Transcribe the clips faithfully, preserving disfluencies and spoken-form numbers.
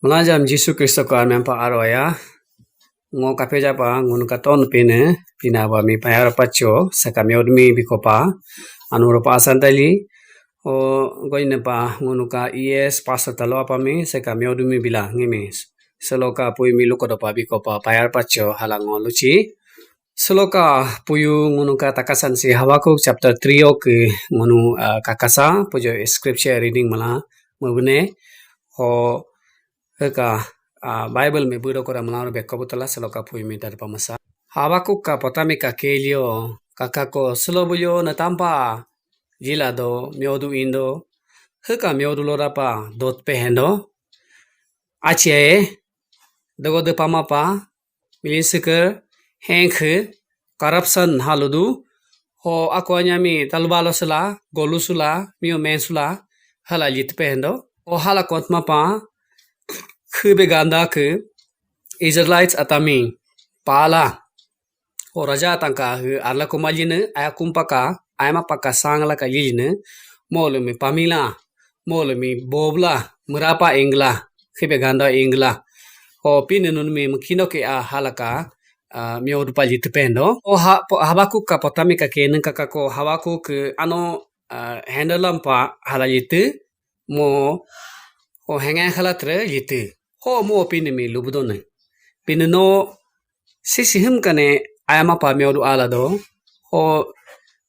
Malajam Jisu Kristo ko armyang pa aro ya. Ngo kapejapa ngunu katon pine pina ba mi payar pacho saka mi odmi bikopa anu ropa asantali. O goine pa ngunu ka E S pastor talo apa mi saka mi odmi bila ngimi. Seloka pui mi luko dopa bikopa payar pacho hala ngo luchi. Seloka puyu ngunu ka takasan si Habakuk chapter three o ke ngunu uh, kakasa pujo scripture reading mala mabune ho heka uh, Bible me budo kora mala beko butala seloka puyu mi tar pamasa. Habakuk ka potami ka kelio kakako selo buyo na tampa jila do miodu indo heka miodu lorapa dot pehendo. Ache dogo de pamapa milinsiker hengke corruption haludu ho ako anyami talbalo sela golu sula mio men sula hala lit pehendo o hala kotma pa khube ganda ke Israelites atami pala o raja tangka hu arla kumaline aya kumpaka ayama paka sangla ka liline molu mi pamila molu mi bobla murapa ingla khibe ganda ingla o pine nun mi mukino ke a halaka uh, mi odu pa litu pendo o ha, po, Habakuk ka potami ka ke nang ka ko Habakuk ano uh, hendalam pa hala litu mo o hengen hala tre litu ho mo pine mi lubdo ne pine no sisi him kane ayama pa mi odu ala do ho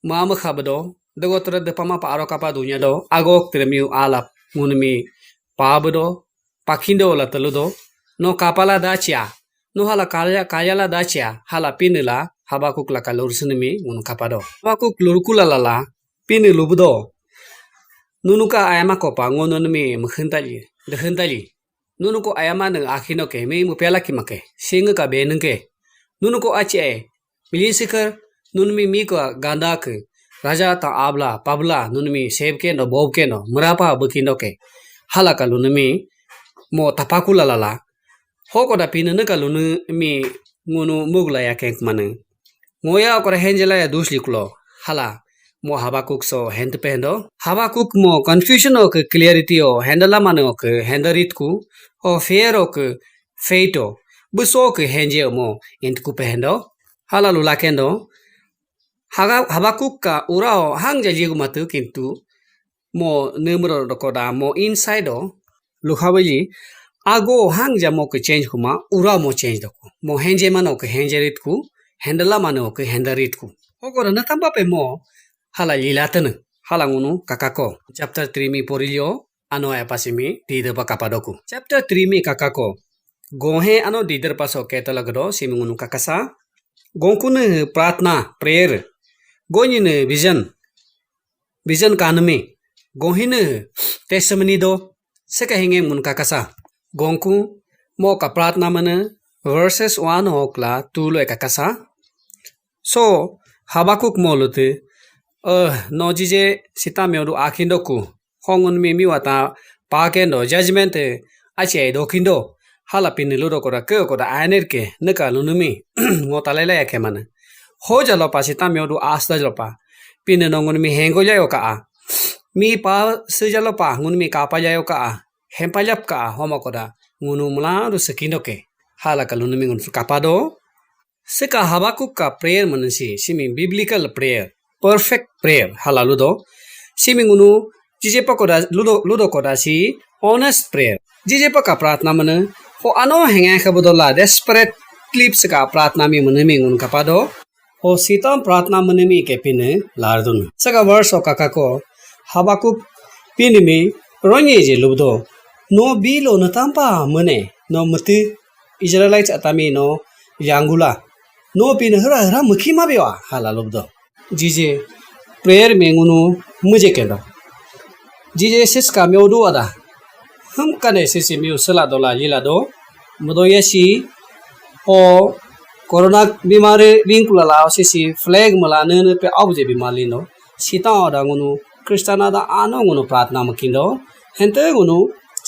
mama khabdo dogo tre de pama pa aro kapa dunya do agok tre mi ala ngunmi pa do pakindo la teludo no kapala dachia no hala kaya kaya la dachia hala pinila Habakuk la kalur sinmi ngun kapado Habakuk lurkula lala pini lubudo nunuka ayama kopa ngununmi mkhintali dekhintali nunuko ayama ne akhino ke mi mupela kimake singa ka benke nunuko achi ai milinsiker nunmi mi ko ganda ke raja ta abla pabla nunmi sebke no bobke no murapa bukindo ke halaka lunmi mo tapakula lala hoko da pinene ka lunmi ngunu mugla ya kenk mane ngoya okora henjela ya dus liklo hala mo Habakuk so hent pendo Habakuk mo confusion o ke clarity o hendala mane o ke hendarit ku o fear o ke faith o buso ke henje mo int ku pendo hala lula kendo Habakuk ka urao hang jaji matu kintu mo nemro dokoda mo inside o lukhabaji ago hang jamo ke change kuma ura mo change doko mo henje mano ke henje rit ku hendala mano ke hendarit ku okora na tamba pe mo hala lila tene hala ngunu kakako chapter three mi porilio ano ya pasimi di de baka padoku chapter three mi kakako gohe ano di der paso ketala gdo simi ngunu kakasa gonkune pratna prayer gonyine vision vision kanami gohine testimony do seka hinge mun kakasa gonku mo ka pratna mana verses one hokla two lo kakasa so Habakuk mo lute eh no jije sita mi odu akindo ku hongun mi mi wata pakendo judgment ache dokindo hala pini ludo koda ke koda aner ke neka lunumi ngo talela ya ke mana hoja lopa sita mi odu asta lopa pini nongun mi hengo ya yoka a mi pa seja lopa ngun mi kapa ya yoka a hempa yap ka a homa koda ngunu mula du sekindo ke hala ka lunumi ngun kapado seka Habakuk ka prayer manasi simi biblical prayer perfect prayer hala ludo simi ngunu jije pa koda ludo ludo koda si honest prayer jije pa ka pratna mana ho ano henga ka bodola desperate clip seka pratna mi mana mi ngunu kapado ho sitam pratna mana mi ke pine lardun seka verse o kakako Habakuk pine mi ronye je ludo no bilo na tampa mane no mati Israelites atami no yangula no pine hra hra mukhi ma biwa hala lubdo jije prayer me ngunu muje kendo jije siska me odu ada hum kane sisi miu sela dola lila do mudo yasi o corona bimari ringkula la sisi flag mala ne ne pe abuje bimali no sita oda ngunu kristana da ano ngunu pratna mukindo hente ngunu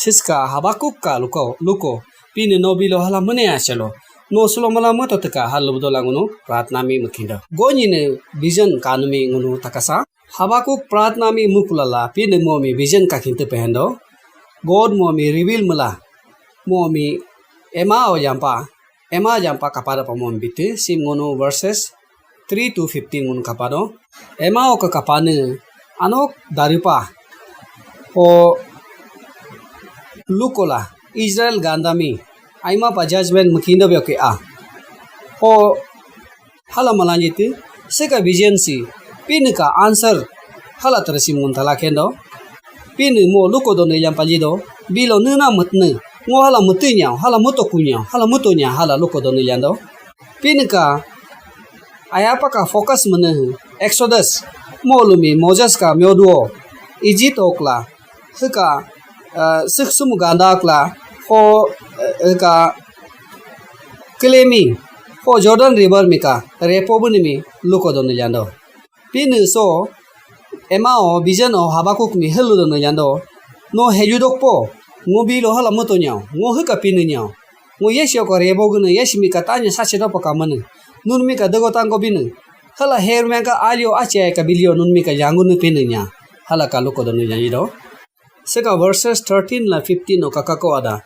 siska Habakuk ka luko luko pine no bilo hala mane aselo no sulo mala mato teka hal lubdo la ngunu pratna mi mukindo gonyine vision kanumi ngunu takasa Habakuk pratna mi mukulala pine mo mi vision ka kinte pehendo God mo mi reveal mala Mo mi ema o jampa, ema jampa kapada pa mo mi bitu, sim ngunu verses three to fifteen ngunu kapado. Ema o ka kapane, anok daripa, o lukola, Israel gandami, aima pa judgment mukindo bioke a. O hala malanjiti, sika vision si, Pinii ka answer, hala tersim ngun tala kendo. Pinii mo luko do ne yampa lido, bilo nuna mutne, ngo hala mutu nyao, hala muto kunyao, hala muto nya, hala luko do ne yando. Pinii ka ayapa ka focus mene, Exodus, mo lumi Moses ka myoduo, Egypt okla, hika, uh, sik sumu ganda okla, ho, uh, hika, Kilemi, ho Jordan River mika, repo bunii mi luko do ne yando. Pinii so, ema o, vision o, Habakuk mi helu do ne yando. No helu dokpo, ngo bilo hala muto nyao, ngo hika Pinii nyao. Ngo yesi o ko rebo gunu, yesi mika tanya sache dopo ka mene. Nun mika dego tango Pinii. Hala her menka alio ache ka bilio nun mika yangu nu Pinii nya. Hala ka luko do ne yanyi do. Sika verses thirteen la fifteen o kakako ada.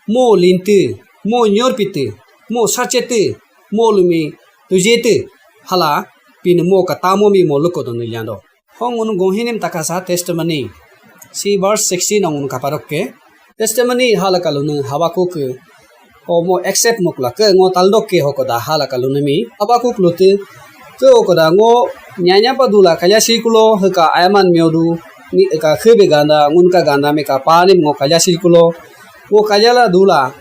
Mo lintii, mo nyorpitii, mo sacheti, mo lumi tujeti. Hala Pinii mo katamo mi mo luko do ne yando. Hong unu gohinim takasa testimony. Si verse sixteen ong unu kaparokke. Testimony hala kalunii Habakuk o mo accept mukla ke ngo taldok ke hokoda hala kalunii mi. Habakuk lutii ke hokoda ngo nyanya padula kaya sikulo heka ayaman myodu ni ka khebe ganda ngun ka ganda mi ka panim ngo kaya sikulo. Ngo kaya la dula.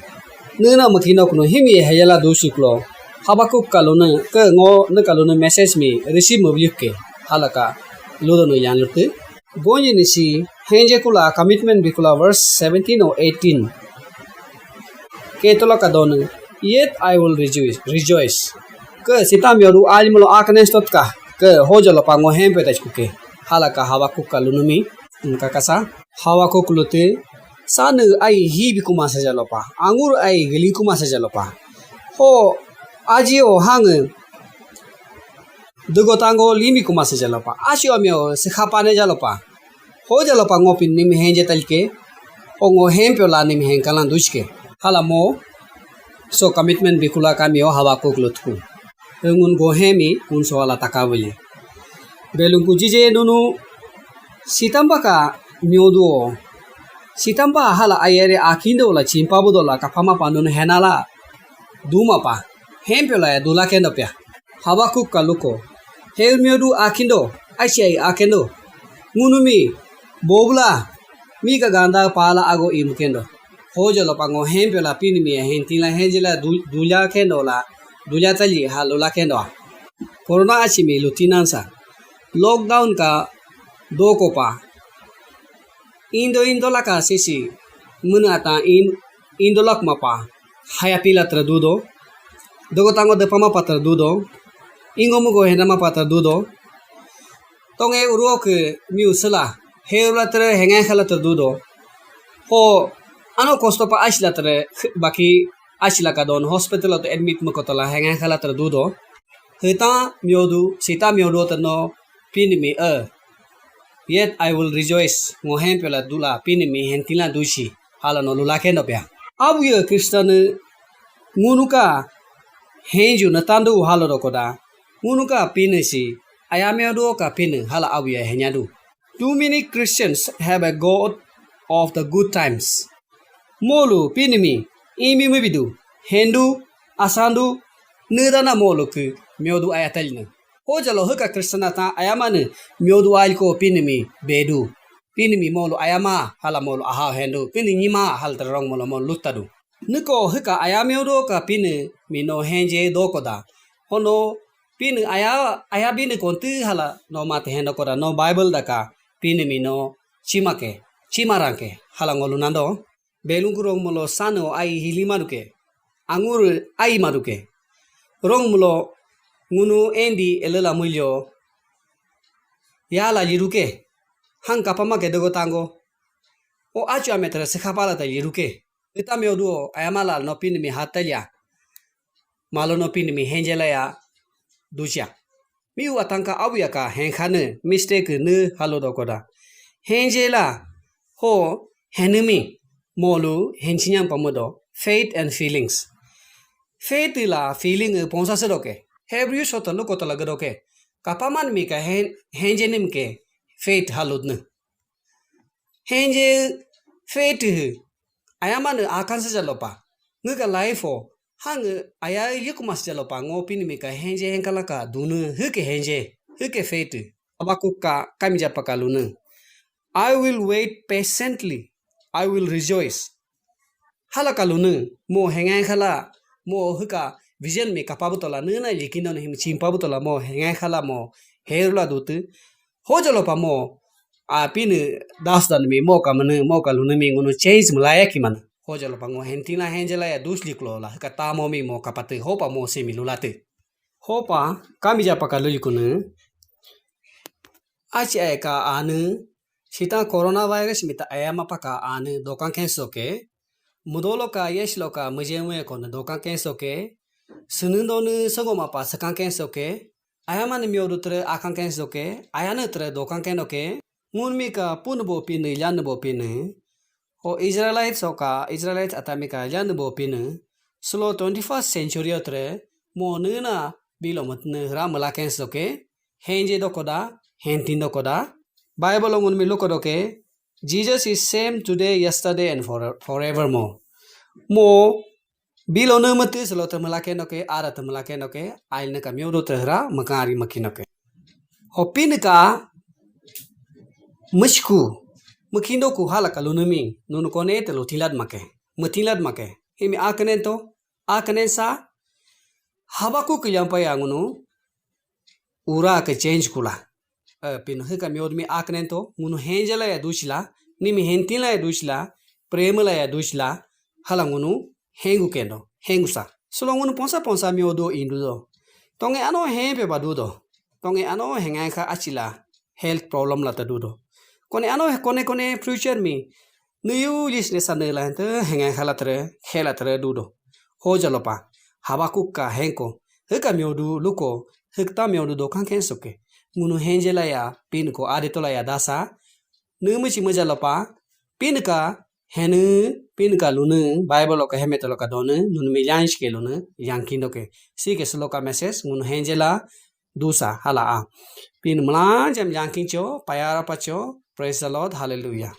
Nuna makino kuno himi heyala du sikulo. Habakuk kalunii ke ngo ne kalunii message mi receive mo ke hala ka ludo no yan lutii. Gonyi nisi, henje kula commitment bikula verse seventeen or eighteen. Ke tola ka donu, yet I will rejoice, rejoice. Ke sita myodu almulo aknes totka, ke hojalo pango hempe tachkuke. Hala ka Habakuk kalunii mi, kakasa. Habakuk lutii, sanu ai hibi kuma sajalopa, angur ai gili kuma sajalopa. Ho, aji o hange, dugo tango limi kuma sajalopa. Asio mio sekhapane jalopa. Ho jalopa ngo Pinii mi henje talke. O ngo hempyo la nimi henkalan duchke. Hala mo. So commitment bikula kami o Habakuk lutku. Ngun go hemi, ngun so ala takabuli. Belungku jije nunu sitamba ka myodu o. Sitamba hala ayere akindo la chimpa budo la kapama pa nunu henala. Duma pa. Hempyo la ya dula kendo pia. Habakuk ka luko. Hel myodu akindo, achi ai akendo. Ngunumi, bobula, mi ka ganda pala ago imkendo. Hojalo pango hempyo la Pinii mi hentila henjela du-, dulya kendo la, dulya tali ha lula kendo. Corona achi mi lutinansa. Lockdown ka doko pa. Indo indo laka sisi, muna ata in, indo lak mapa. Haya pila tradudo. Dogo tango de pama pa tradudo. Ingo mugo henda mapa tradudo. Tonge uruo ke miu sela. Heula tre hengai khala tradudo. Ho, ano kosto pa ashla tre, baki ashla ka don hospital to admit mukotola hengai khala tradudo. Hita myodu, sita myodu tano Pinii mi e. Yet I will rejoice. Ngo hempyo la dula Pinii mi hentila dushi. Hala no lula kendo pia. Abu ye Krista ne ngunuka henju na tandu halo dokoda. Ngunuka Pinii si. Ayame do ka Pinii hala abu ye henyadu. Too many Christians have a God of the good times. Molu Pinii mi, imi mibidu, hendu, asandu, nidana molu ke, myodu ayatalina. Hojalo heka Krista ta ayamane, myodu aliko Pinii mi, bedu. Pinii mi molu ayama, hala molu aha hendu, Pinii nyima, hal terong molu molu lutadu. Niko heka ayamyodo ka Pinii mi no henje dokoda. Hono Pinii aya, aya Pinii konti hala no mate hendo koda no Bible daka Pinii mi no chimake, chimarangke, hala ngolu nando. Belungku rong molo sano ai hili maduke. Angur ai maduke. Rong molo ngunu endi elela mulyo. Yala liruke. Hang kapama ke dogo tango. O achu ametra sekhapala ta liruke. Ita myoduo ayamala no Pinii mi hatalya. Malo no Pinii mi henjela ya ducha. Miu atangka abu yaka henkhane mistake ne halo dokoda. Henjela ho henemi molu henchinyam pamodo. faith and feelings. Faith la feeling ponsa se doke. Hebrew so to luko to lagado ke. Kapaman mi ka hen henjenim ke faith halutne. Henje faith hu. Ayaman akan se jalopa. Ngiika life o hang aya yikumas jalopa ngo pin mi ka henje henkala ka dunu huke henje huke faith. Habakkuk ka kamija paka lunu. I will wait patiently. I will rejoice. Hala ka lunu mo hengai khala mo huka vision mi kapabutola nuna likinon him chimpabutola mo hengai khala mo herula dutu. Hojalopa mo a pinu das dan mi mo ka manu mo ka lunu mi ngunu change mulaya ki mana. Hojalopa ngo hentina henjela ya dus liklo la huka tamo mi mo kapatu hopa mo semi lulatu. Hopa kamija paka lulikunu. Achi eka anu sita coronavirus mita ayama paka anu dokan kenso ke. Mudolo ka yes lo ka mujenwe ko ne dokan kenso ke. Sunundo nu sogoma pa sakan kenso ke. Ayama ni myodu tre akan kenso ke. Ayanu tre dokan keno ke. Ngun mi ka pun bo pinu yan bo pinu. O Israelite so ka Israelite atami ka yan bo pinu. Slo twenty-first century tre mo nuna bilo matne ra mala kenso ke. Henje dokoda, hentin dokoda. Bible ngun mi luko doke. Jesus is same today, yesterday and for, forevermore. Mo bilo ne mate selo te mala keno ke, ara te mala keno ke, ail ne ka myodo te hra makari makino ke. Hopin ka mushku makindo ku hala ka lunumi nunu kone te lo tilad make. Matilad make. Himi aknen to, aknen sa. Habakkuk ke yampa yangunu ura ke change kula. Eh, pin hika miod mi aknen to ngunu henjela ya dushila, nimi hentila ya dushila, premela ya dushila, hala ngunu hengu kendo, hengu sa. Solo ngunu ponsa ponsa miodo indu do. Tonge ano hempe badu do. Tonge ano hengai ka achila health problem la ta dudo. Kone ano kone kone future mi nuyu lis ne sane la hente hengai khala tre hela tre dudo. Hojalopa Habakkuk ka henko hika miodu luko hikta miodu do kan kensoke. Ngunu henjela ya pin ko aditola ya dasa. Numuchi mujalopa pin ka henu pin ka lunu Bible ka hemetolo ka donu nunu mi yansh ke lunu yankindo ke. Si ke sloka message ngunu henjela dusa hala a. Pin mlan jam yankin cho payara pa cho. Praise the Lord. Hallelujah.